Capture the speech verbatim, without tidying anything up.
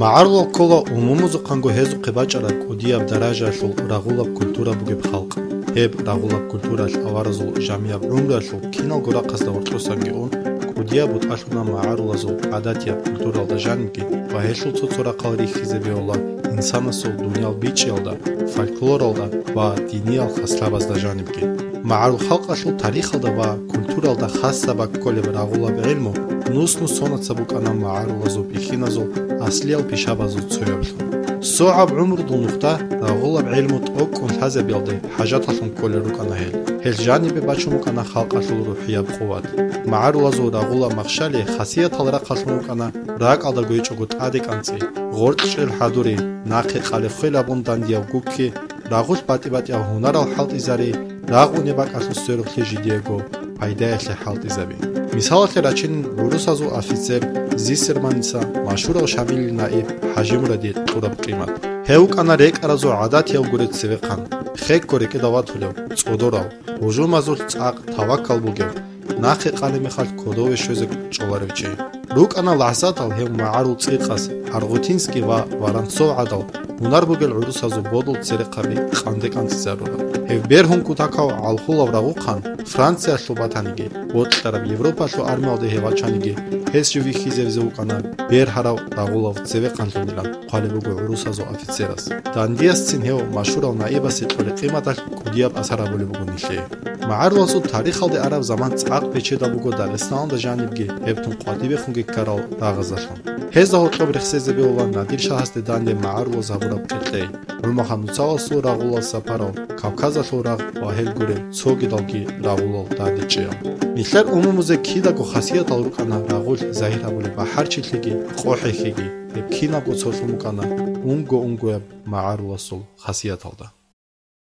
МагӀарулал ккола умумузухъанго гьезухъе бачӀараб кӀудияб даражаялъул рагъулаб культура бугеб халкъ. Гьеб рагъулаб культуралъ аваразул жамияб гӀумруялъул киналго рахъазда гьоркьосанги ун, кӀудияб бутӀалъуна магӀарулазул гӀадатияб культуралда жанибги ва гьелъул цо-цо рахъал рихьизе бегьула инсанасул дуниял бичӀчӀиялда, фольклоралда ва диниял хаслабазда жанибги. МагӀарул халкъалъул тарихалда ва культуралда хасаб кколеб рагъулаб гӀелму нус-нус сонаца букӀана магӀарулазул бихьиназул аслиял пишабазул цояблъун. СогӀаб гӀумрудул нухда рагъулаб гӀелму тӀокӀкӀун лъазабиялде хӀажаталъун кколел рукӀана гьел. Гьел жанибе бачун букӀана халкъалъул рухӀияб къуват. МагӀарулазул рагъулаб махщали хасиятал рахъалъун рукӀана ракӀалда гьечӀого тӀаде кӀанцӀи, гъоркьчӀел хӀадури, нахъе къале хвел абун дандияв гукки, рагъулъ батӀи-батӀиял гьунарал хӀалтӀизари, рагъуне бакӀалъул сверухълъи жидеего пайдаялъе хӀалтӀизаби. Мисалалъе рачинин гӀурусазул офицер Зиссерманица машгьурав Шамилил наиб ХӀажимурадие кьураб къимат. Гьев вукӀана рекӀаразул гӀадатияв гуреб цевехъан, хекко рекӀеда ватулев, цӀодорав, гьужумазулъ цӀакъ таваккал бугев, нахъе къалеб мехалъ кодове щвезе чӀоларев чи. РукӀана лахӀзатал гьев магӀарул цӀикъас, Аргъутинский ва Воронцов гӀадал гьунар бугел гӀурусазул бодул церехъаби къанде кӀанцӀизарурал. Гьев бергьун кутакав гӀалхулав рагъухъан Франциялъул батаниги, бокьараб Европалъул армиялде гьев вачаниги, гьес жив вихьизавизе вукӀана бергьарав рагъулав цевехъанлъунилан хъвалеб буго гӀурусазул офицерас. Дандиясцин гьев машгьурав наибасе кьолеб къиматалъ кӀудияб асар гьабулеб буго нилъее. МагӀарулазул тарихалде араб заман цӀакъ бечедал буго Дагъистаналда жанибги гьеб тун къватӀибехунги ккарал рагъазалъун. Гьезда гьоркьоб рехсезе бегьула Надир-шагьасде данде магӀарулаз гьабураб къеркьей, ГӀумахануцаласул рагъулал сапарал, Кавказалъул рагъ ва гьел гурел цогидалги рагъулал дандечӀеял. Нилъер умумузе кидаго хасиятал рукӀана рагъулъ загьир гьабулеб бахӀарчилъиги къохӀехьеги, гьеб кинабго цолъун букӀана унго-унгояб магӀаруласул хасияталда.